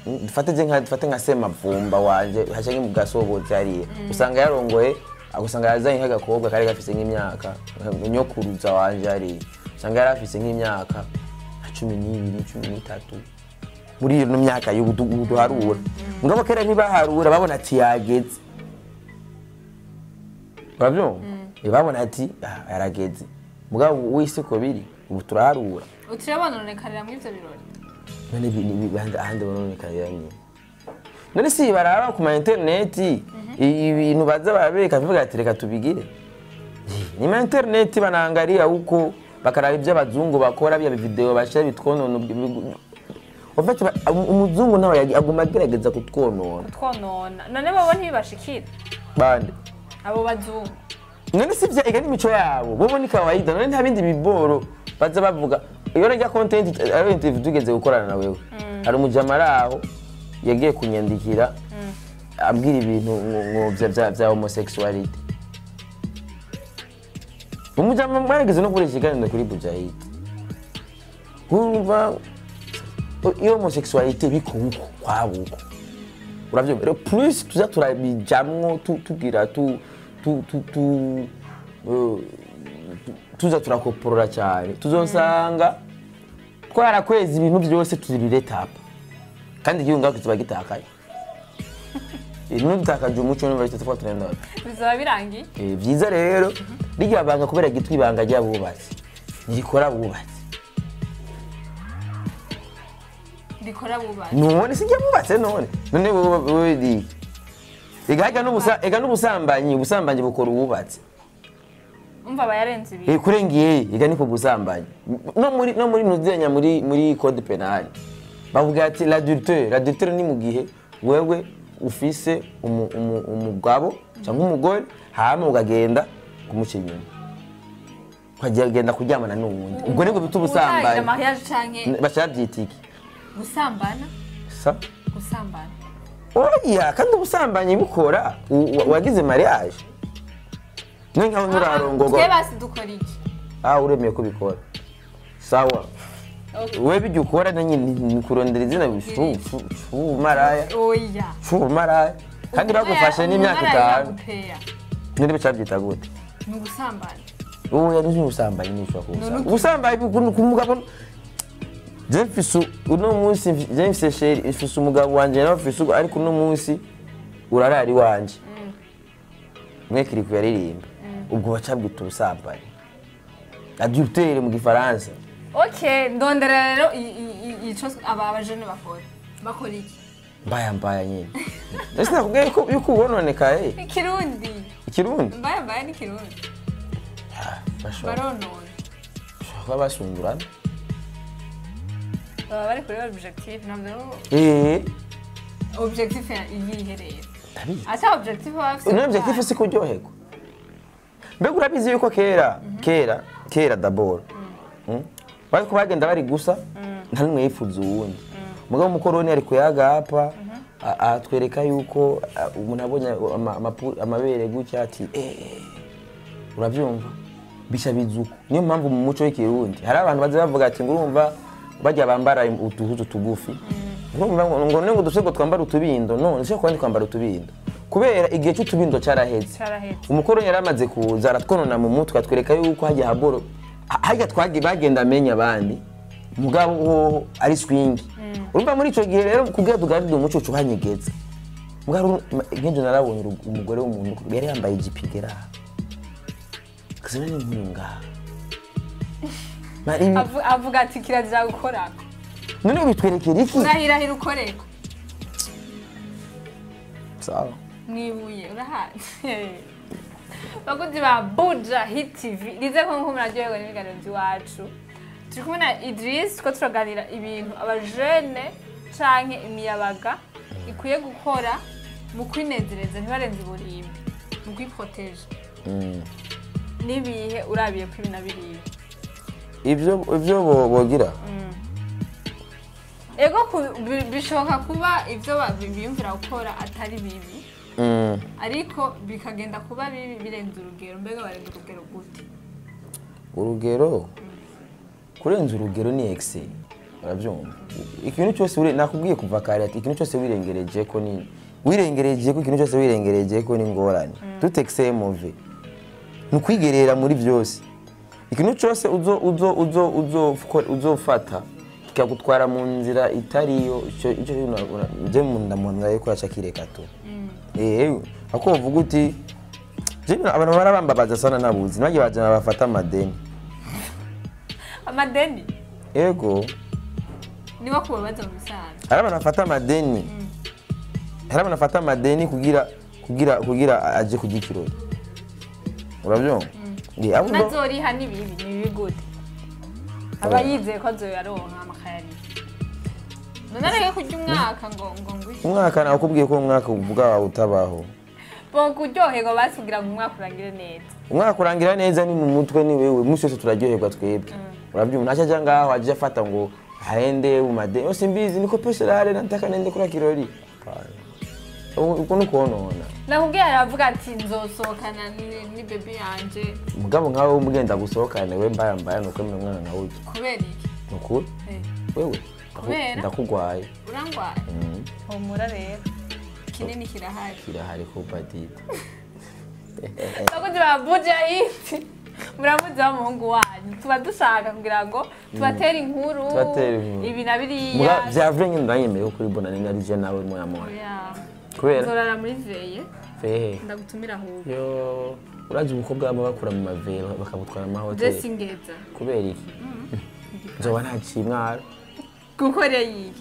dufate je nka dufate nka Semavumba wanje haca mu gasobozi hariya, usanga yarongoye, usanga yazanye nk'agakobwa kari gafise nk'imyaka, nyokuruza wanje hariya usanga yari afise nk'imyaka nka 12, 13, muri iyo myaka y'ubu duharura. Mugabo kera ntibaharura, babona ati yageze. Urabyumva? Babona ati ah, yarageze. Mugabo w'isi ko biri ubu turaharura. Utirabononekara muri ivyo birori. None ahandi bononekarira nyine? None si baraba ku ma internet ibintu baza barabereka, bivuga ati reka tubigire ni ma internet, banangalia huko, bakaraba ibyo abazungu bakora, bya video bashira bitwonona. En fait, umuzungu nawe aguma agerageza kutwonona. Kutwonona. None bobo ntibibashikira? Bande? Abo bazungu. None si vya ega n'imico yabo, bobo ni kawaida. None nta bindi biboro. Baza bavuga iyo rya content ari interview tugeze gukorana na wewe. Hari umujama ari aho yagiye kunyandikira ambwira ibintu ngo vya homosexuality. Umujama mwarigeze no gukoresha ikiganiro kuri Bujahid. Urumva iyo homosexuality bikuko kwabo uko. Uravyumva rero, plus tuza turabijamwo, tugira tu tu tu tu eh, tuza turakoporora cyane, tuzosanga twarakweza ibintu byose tuzibiretapa, kandi igihugu ngaho kizoba gitakaye. Nudutakaje umuco numva tuba turenda. Bizaba birangiye. Vyiza rero rirya banga, kubera gitwa ibanga ry'abubatsi, ntirikora bubatsi. Rikora bubatsi. None si bubatse, none wowe di ega n'ubusa, ega n'ubusambanyi, ubusambanyi bukora ububatsi. Umva aba yarenze ibi. Kurengiye ega niko busambanyi. No muri nuzenya muri code pénal bavuga ati l'adultère ni mu gihe wewe ufise umugabo cyangwa umugore, hama ukagenda kumuca inyuma, ukagenda kuryamana n'uwundi, ubwo nibwo bita Utagira ubusambanyi. Mariage canke Baca babyita iki? Gusambana. Sa? Gusambana. Oya, kandi ubusambanyi bukora wagize mariage, none nkaho nturarongorwa. Twe basi dukora iki? Ah, uremeye ko ubikora, sawa. We bijya ukora nanjye ni kurondera izina maraya. Oya. Maraya, kandi bagufashe n'imyaka 5. Gupeya. None bica byita gute? Ni ugusambana. Oya, ni ubusambanyi, ntushobora kuwusamba. None Ubusambanyi ku mugabo. Je mfise uno munsi, je mfise chérie, mfise umugabo wanje, nawe mfise ariko uno munsi urarara iwanje, mwe kiri kuyaririmba, ubwo baca bwita ubusambanyi, adultère mu gifaransa. Okay, ndondera rero ico aba abajene bakora iki? Mbaya mbaya nyine, ese nakubwiye ko yuko ubononekaye. Ikirundi. Ikirundi. Mbaya mbaya ni ikirundi. Bashobora Baronona. kuba basungurana. Baba bari kuri objectif ntabwo. Objectif iyihe rero? Ndabizi. Ata objectif baba bafise. None objectif si kuryoherwa? Mbega urabizi yuko kera kera kera d'abord, bariko bagenda bari gusa, nta n'umwe yifuza uwundi. Mugabo umukoroni ari kuyagapa, atwereka yuko umuntu abonye amabere gutya ati eh, urabyumva, bisha bizuko. Niyo mpamvu mu muco w'ikirundi hari abantu baza bavuga ati ngo urumva bajya bambara uduhuzu tugufi, urumva ngo ngo duse ngo twambara utubindo. None nshobora kuba ndi kwambara utubindo kubera igihe cy'utubindo cyaraheze. Caraheze. Umukoroni yari amaze kuza aratwonona mu mutwe, atwereka yuko hajya haboro hajya twagiye bagenda amenya abandi, mugabo hoho ari swing. Urumva muri ico gihe rero, kugira tugarire umuco uca uhanyegeza. Mugabo nk'ejo narabonye umugore w'umuntu yari yambaye ijipo igera aha, kazana n'inkunga. Avuga ati kirazira gukorako. None ubitwerekera iki? Urahirahira ukoreko. Sawa. Mwibuye urahazi. Bakunzi ba Buja Hit TV, rize ko nko muraryoherwa n'ibiganiro by'iwacu. Turi kumwe na Idris ko turaganira ibintu abajene canke imiyabaga ikwiye gukora mu kwinezereza, ntibarenze uburimbi, mu kwiproteje. N'ibihe urabiye ko ibi na biriya? Ivyo bogira. Ego, bishoboka kuba ivyo biyumvira gukora atari bibi, ariko bikagenda kuba bibi birenze urugero. Mbega barenze urugero gute? Urugero, kurenza urugero ni excès, urabyumva? Ikintu cyose nakubwiye kuva kare ati ikintu cyose wirengereje ko ni wirengereje ko, ikintu cyose wirengereje ko ni ingorane. Tout excès est mauvais. Ni ukwigerera muri byose. Ikintu cyose uzo uzo uzo uzo uzofata kikagutwara mu nzira itariyo, icyo je mu ndamubona yuko yaca kireka tu. Ako uvuga uti je abantu barabambabaza sana, nabuzi nagiye bajana bafata amadeni. Amadeni? Ego. Niwo kubabaza mu bisanzwe. Hari abantu bafata amadeni, hari abantu bafata amadeni kugira aje kurya ikirori, urabyumva? Abo Nazoriha ni bibi, ni bibi gute? Aba yizeye ko azoyaronka amakayariha, none areke kurya umwaka ngo ngwiki? Umwaka, nakubwiye ko umwaka ubwawe utabaho. Bo kuryoherwa basi kugira ngo umwaka urangire neza. Umwaka urangira neza ni mu mutwe, ni wewe. Umunsi wose turaryoherwa twebwe. Urabyumva, ntacyo ajya ngaho ajya afata ngo aende umade yo simbizi niko pesherare nataka nende kuri kirori. Hapana. Uko nukonona. Nakubwiye aravuga ati nzosohokana ni bebe yanje. Mugabo nkawe umugenda gusohokana we mbaya mbaya nuko mwe mwana nawe ujya. Kubera iki? Nukuri? Wewe ndakugwaye. Urangwaye? Humura rero. Kinini kirahari. Kirahari ko badite. Bakunzi ba Buja Hit. Muramuzi wa muhungu wanyu. Tuba dushaka kugira ngo tubatere inkuru. Ibi na biriya. Vya vrai ndanyemeye kuri bonane nari je nawe moya moya. Kubera nzorara muri veye. Veye. Ndagutumira ahubwo. Yo, urazi umukobwa baba bakura mu maveye bakabutwara mu mahoteli. Desingeza. Kubera iki? Nzoba ntaciye mwaro. Gukora iki?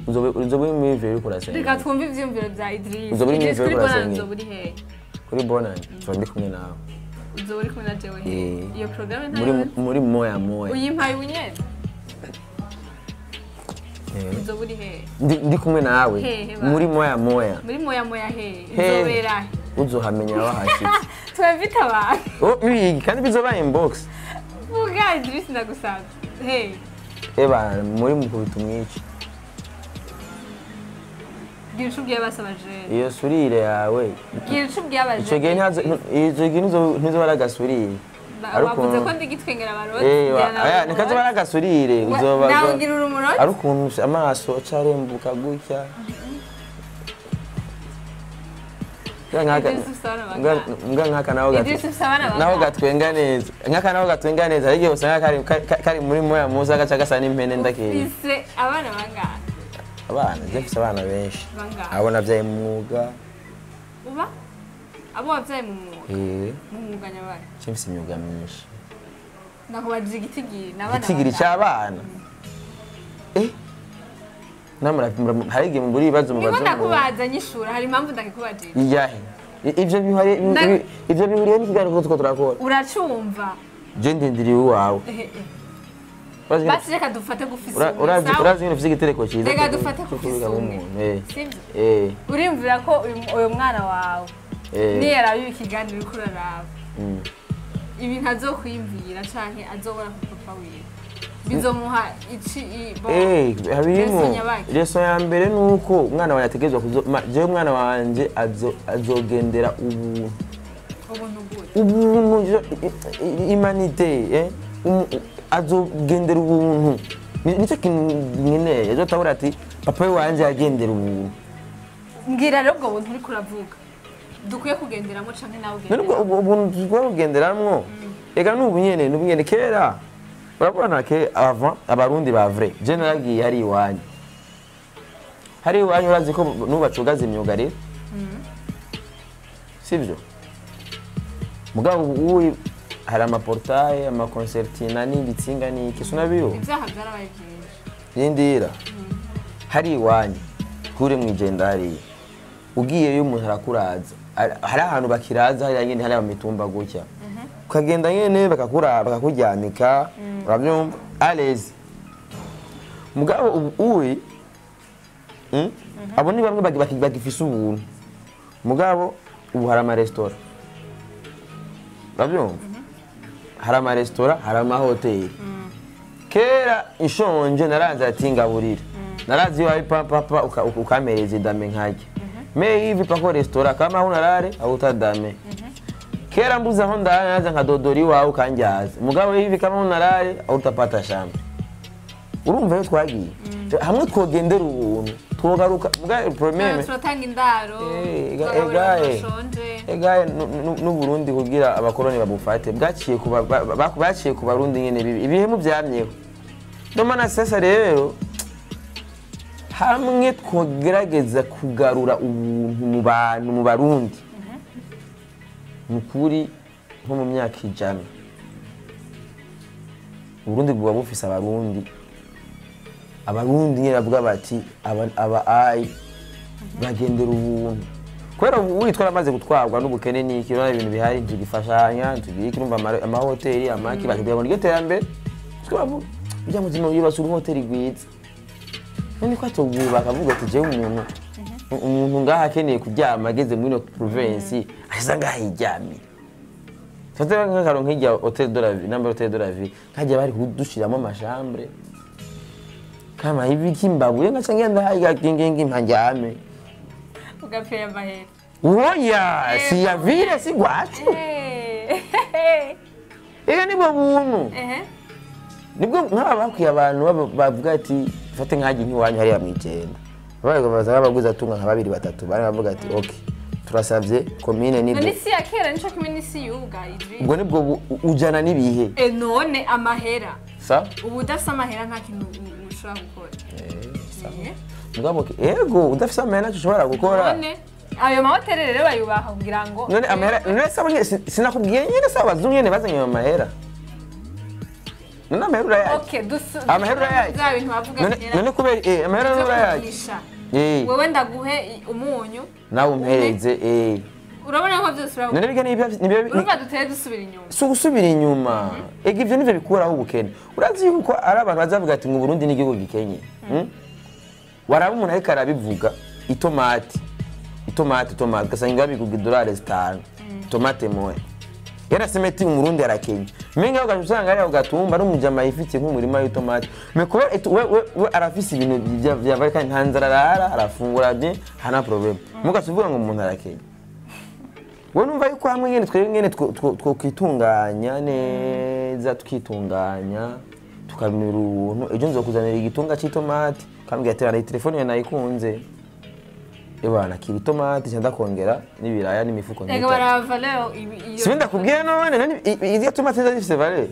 Uzoba muri veye uriko urasenga. Reka twumve ivyiyumviro bya Idris. Uzoba uri muri veye uriko urasenga. Nzoba uri hehe? Kuri bonane, nzoba ndi kumwe nawe. Uzoba uri kumwe na jewe hehe? Iyo programme ntayo. Muri moya moya. Uyimpaye unyene? Uzoba uri hehe? Ndi kumwe nawe. Muri moya moya. Muri moya moya hehe? Uzobera he? Uzohamenya wahashitse. Twemvita abantu. Oh, ibi kandi bizoba inbox. Vuga Idris ndagusabye. Hey. Eba muri mukubita umwici. Gira ico ubwiye basaba jewe. Iyo surire yawe. Gira ico ubwiye abajewe. Ico gihe ico gihe ntizoba ari agasurire. Wavuze ko ndi gitwengera abaroti. Aya nikazoba ari agasurire uzoba. Nawe ngira uri umuroti. Ari ukuntu amaso acarembuka gutya. Naho gatwenga neza. Nkaka naho gatwenga neza. Ariko usanga kari muri moya muza gaca gasa n'impene ndakeye. Ufise abana bangahe? Abana, je mfise abana benshi. Abo navyaye mu mwuga. Uba? Abo wavyaye mu mwuga? Mu mwuga nyabari? Je mfise imyuga myinshi. Nakubajije igitigiri n'abana. Igitigiri c'abana? Namura hari igihe muri ibibazo mubaza. Niko ndakubaza nyishura hari impamvu ndakikubajije. Iyahe? Ivyo bihuriye n'ikiganiro tuko turakora. Uracumva. Je ndindiriye uwawe. Basi reka dufate gufise. Urazi ngene ufise igitereko cyiza. Reka dufate gufise umwe. Sivyo? Urimvira ko uyu mwana wawe niyaraba ikiganiro uriko uraraba. Ibintu azokwiyumvira canke azobona ku papa wiwe. Bizomuha ici habirimo. Leso ya mbere nuko umwana wawe ategerezwa jewe umwana wanje azogendera ubuntu. Ubuntu gute? Ubuntu humanité azogendera ubuntu. Nicyo kintu nkeneye. Azotabura ati papa wanje yagendera ubuntu. Mbwira rero ubwo buntu uriko uravuga. Dukwiye kugenderamo canke nawe ugendera? Nubwo ubuntu dukwiye kugenderamwo. Ega nubu nyene kera. Urabona ke avant abarundi ba vrai. Je naragiye hari iwanyu. Hari iwanyu urazi ko nubacugaza imyuga rero. Sivyo? Mugabo ubu hari amaportaye, amakonsertina n'ibitsinga n'iki sunabiyo. Ivyaha byarabaye byinshi. Nindira. Hari iwanyu kure mwijenda hari. Ugiyeyo umuntu arakuraza. Hari ahantu bakiraza hari nyene hari amitumba gutya. Ukagenda nyene bakakura bakakuryamika. Urabyumva? Alezi. Mugabo ubu abo ni bamwe bagifise ubuntu. Mugabo ubu hari ama restaurant. Urabyumva? Hari ama restaurant, hari ama hotel. Kera inshonje naranze ati ngaburira. Narazi yo papa ukamereza dame nkajya. Me hivi pako restaurant kama huna rare au utadame. Kera mbuza aho ndanaza nka dodori wawe ukanjyaza. Mugabo hivi kama huna rare au utapata shamba. Urumva yo twagiye. Hamwe twogendera ubuntu twogaruka mugabo probleme. Turatanga indaro. Egaye n'u Burundi kugira abakoroni babufate bwaciye kuba baciye ku Barundi nyene ibihemu byamyeho. Domana sasa rero hamwe twogerageza kugarura ubuntu mu bantu mu Barundi. Nukuri nko mu myaka 100 Burundi bwa bufise abarundi. Abarundi nyene bavuga bati aba ai bagendera ubuntu. Kubera ubu twaramaze gutwarwa n'ubukene n'iki urabona ibintu bihari tugifashanya tugiye kirumva amahoteli amaki bakubwira ngo niryo terambere. Twavuga bijya mu zima yubatse uruhoteli rwiza. None ko atubwubaka avuga ati jewe umuntu ngaha akeneye kuryama ageze muri no province aza ngaha yiryamye. Fate nk'akaronka nk'irya Hotel de la Ville, namba Hotel de la Ville, nkajya bari kudushiramo ama chambres kama hivi kimbabuye, ngaca ngenda haiga kingingi mpanjame. Ugapfira amahera. Oya, si ya ville, si gwacu. Ega nibwo buntu. Nibwo nk'aba bakwiye abantu bavuga ati fate nkajya nk'iwanyu hariya mw'Ijenda, baza babaguza atunga nka babiri batatu, bari bavuga ati okay, turasabye komine nibwo. None isi ya kera nico kimwe n'isi y'ubu bwa Idris? Ubwo nibwo ujana n'ibihe. None amahera. Sa? Ubu udafise amahera nta kintu ushobora gukora. Sa. Mugabo ego udafise amahera ntacyo ushobora gukora. None ayo mahoteli rero bayubaha kugira ngo None amahera, none sabo nyene sinakubwiye nyene, sabo abazungu nyene bazanye ayo mahera. None amahera urayarya? Okay, dusu Amahera urayarya? Bya bintu bavuga None kera. none kubera amahera Ivyo urayarya? kugurisha. Wewe ndaguhe umunyu. Nawe umpereze. Urabona ko byose urabona. None biga nibyo Urumva dutere dusubira inyuma. Si ugusubira inyuma. Ega ivyo nivyo bikuraho ubukene. Urazi yuko ari abantu bazavuga ati ngo Burundi ni igihugu gikenye. Waraba umuntu ariko arabivuga, itomati. Itomati, itomati, ugasanga babiguga idolari 5. Tomate moya. Yarasema ati Umurundi arakenye. Menga ugaca usanga hariya ugatumba ari umujama yifitiye nk'umurima w'itomati. Mais kubera we arafise ibintu vya vya kandi nta nzara arara, arafungura bien, nta problème. Mugaca uvuga ngo umuntu arakenye. We numva yuko hamwe nyene twebwe nyene twokwitunganya neza, tukitunganya, tukamira ubuntu. Ejo nzokuzanira igitunga c'itomati, kambwira ati bana, iyi telefone yawe nayikunze. Ebana kira itomati, nca ndakongera n'ibiraya n'imifuko Ega nk'itatu. baraba valeur iyo. Sibe ndakubwiye none, none irya tomati nza zifise valeur.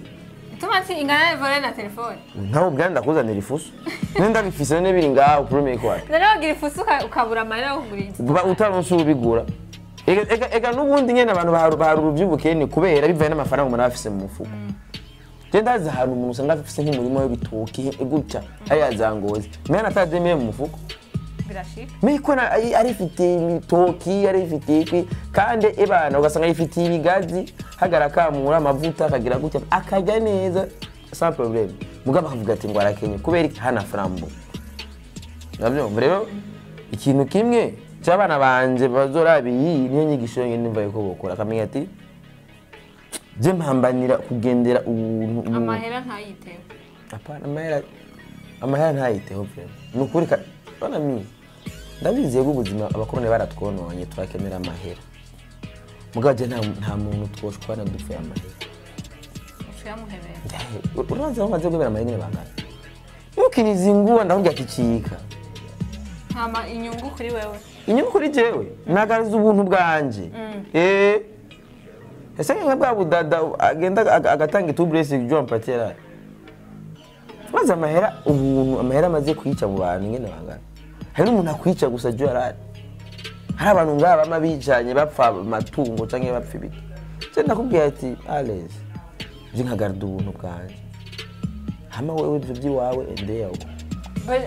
Itomati ingana na valeur na telefone? Ntawe ubwira ndakuzanira ifuso. None ndabifise, none biri ngaho premier kwa. None wagira ifuso ukabura amahera yo kugura inzu. Uba utaronse ubigura. Ega n'ubundi nyene abantu baharura ivy'ubukene kubera bivaye n'amafaranga umuntu aba afise mu mufuko. Je ndazi ahantu umuntu usanga afise nk'umurima w'ibitoki gutya hariya za Ngozi. Mena atademiye mu mufuko. Birashika. Meko arifitiye ibitoki, arifitiye iki, kandi ebana ugasanga yifitiye ibigazi, hagara akamura amavuta akagira gutya akarya neza sans problème. Mugabo akavuga ati ngo arakenye kubera iki? Hana frambo. Uravyumva rero, ikintu kimwe cy'abana banje bazoraba iyi niyo nyigisho yonyine numva yuko bokora, akamenya ati je mpambanira kugendera ubuntu ubuntu. Amahera ntayiteho. Hapana, amahera ntayiteho vraiment. Ni ukuri bana mi ndabizi ko ubuzima abakoroni baratwononye, turakenera amahera. Mugabo je nta muntu twoshwana dupfuye amahera. Uyamuhebera. Urabanza bamaze guhebera amahera nyene bangana. Ntukinizinguwa, ndakubwira ati cika. Hama inyungu kuri wewe? Inyungu kuri jewe nagariza ubuntu bwanje. Ese nka bwa budada agenda agatanga itubresi John Patera. Maze amahera, ubuntu amahera amaze kwica mu bantu ingene bangana. Hari n'umuntu akwica gusa jo arari. Hari abantu ngaba bama bicanye bapfa amatungo canke bapfa ibiki. Je ndakubwira ati allez. Je nkagarda ubuntu bwanje. Hama wewe ivyo by'iwawe endeya uko.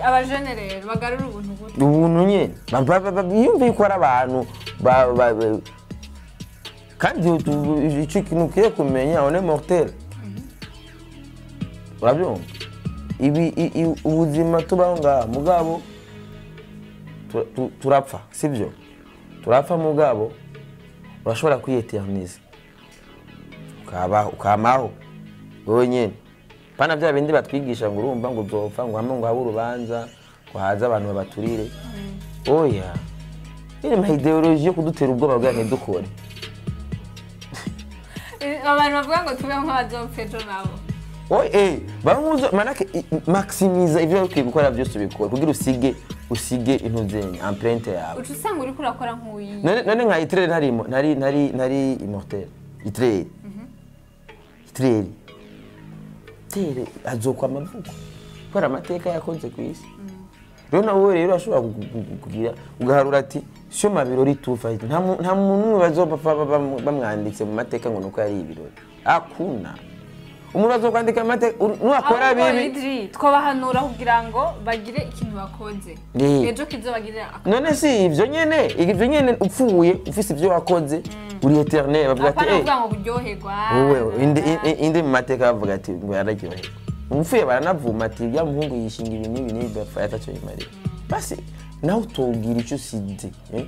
Abajene rero bagarura ubuntu gute? Ubuntu nyene biyumviye ko ari abantu kandi ico kintu ukwiye kumenya, on est mortel. Urabyumva, ibi ubuzima tubaho ngaha, mugabo turapfa, sibyo? Turapfa, mugabo urashobora kwiyeterniza ukabaho, ukamaho wowe nyene. Pana bya bindi batwigisha ngo urumva ngo uzopfa ngo hamwe ngo habe urubanza ngo haze abantu babaturire. Oya, nyine ma idéologie yo kudutera ubwoba bwa ntidukore. Abantu bavuga ngo tubeho nk'abazopfa ejo nabo. Oye, bamuzo manake maximiza ivyo ukwiye gukora byose, ubikora kugira usige intuzenye empreinte yawe. Uca usanga uriko urakora nk'uyi. None nka Hitler ntari immortel? Hitler azokwa amavuko kubera amateka yakoze ku isi. Rero nawe rero ashobora kugira ugaharura ati sio mabirori tufa, nta muntu n'umwe bazopfa bamwanditse mu mateka ngo nuko yari ibirori. Akuna umuntu azokwandika amateka nuwakora Ahubwo bibi. Idri, twabahanura kugira ngo bagire ikintu bakoze ejo kizobagirira akamaro. None si ivyo nyene, ivyo nyene, upfuye ufise ivyo wakoze uri éternel, bavuga ati Apana kuvuga ngo kuryoherwa. Wowe indi mu mateka bavuga ati ngo yararyoherwa, upfuye baranavuma ati ya muhungu yishinga ibi n'ibi n'ibi, apfa ataco yimariye. Basi nawe utobwira icyo usize, eh?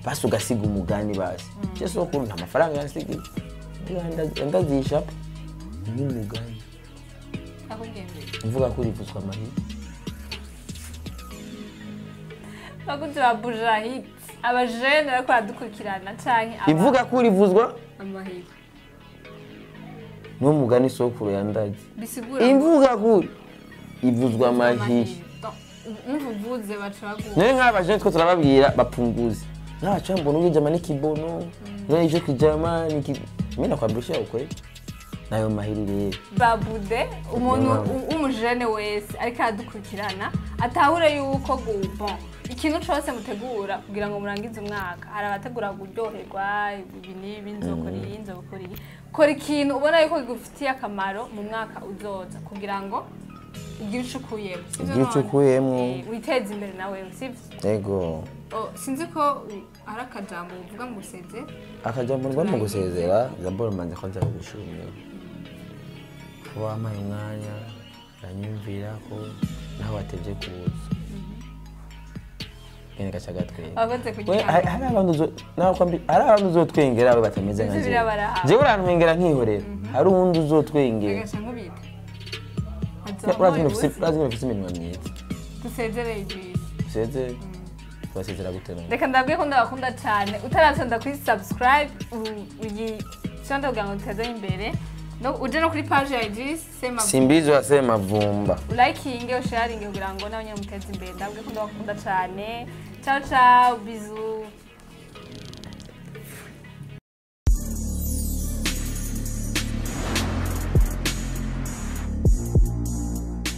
Basi ugasiga umugani, basi je sokuru nta mafaranga yansigiye. Ndazisha n'umugani. Akubwiye mbere. Mvuga ko urivuzwa amahiri. Bakunzi ba Bujahid, abajene bariko baradukurikirana canke Ivuga ko urivuzwa amahiri n'umugani sokuru yandaze. Bisigura Imvuga kuri ivuzwa amahiri. Umva uvuze baca baguha. None nk'abajene two turababwira bapunguze. Nk'abaca mbona uje jama n'ikibono, none ico kijama niki mimi nakwambisha ukweli. Nayo mahiri rero. Babude umuntu Niyo mpamvu. w'umujene wese ariko aradukurikirana atahure yuko bon, ikintu cose mutegura kugira ngo murangize umwaka, hari abategura kuryoherwa ibi n'ibi, nzokora iyi, nzokora iyi. Kora ikintu ubona yuko kigufitiye akamaro mu mwaka uzoza kugira ngo ugire ico ukuyemo, sivyo? Ugire ico None? ukuyemwo. Witeze imbere nawe, sivyo? Ego. Oh, sinzi ko hari akajambo uvuga ngo useze. Akajambo ngomba gusezera, d'abord manze kwanza kugushimira kuba wampaye umwanya uranyumvira ko naho watevye kuza gene gaca gatwenga. Wakoze We, kugira hari abantu nawe hari abantu uzotwengera we batameze nka Ivyo jewe. birabaraba. Jewe urantwengera nkihorera, hari uwundi uzotwengera. Agaca nkubita. Urazi ngene ufise iminwa myiza. Dusezereye Idris. Usezere, tubasezera gute none? Reka ndabwiye ko ndabakunda cyane. Utarasonda kuri subscribe, uyishonde kugira ngo duteze imbere, no uje no kuri page ya Idris Sema. Simbizi wa Semavumba. Ulayikinge, usharinge kugira ngo nawe nyine muteze imbere. Ndabwiye ko ndabakunda cyane. Ciao ciao, bisous.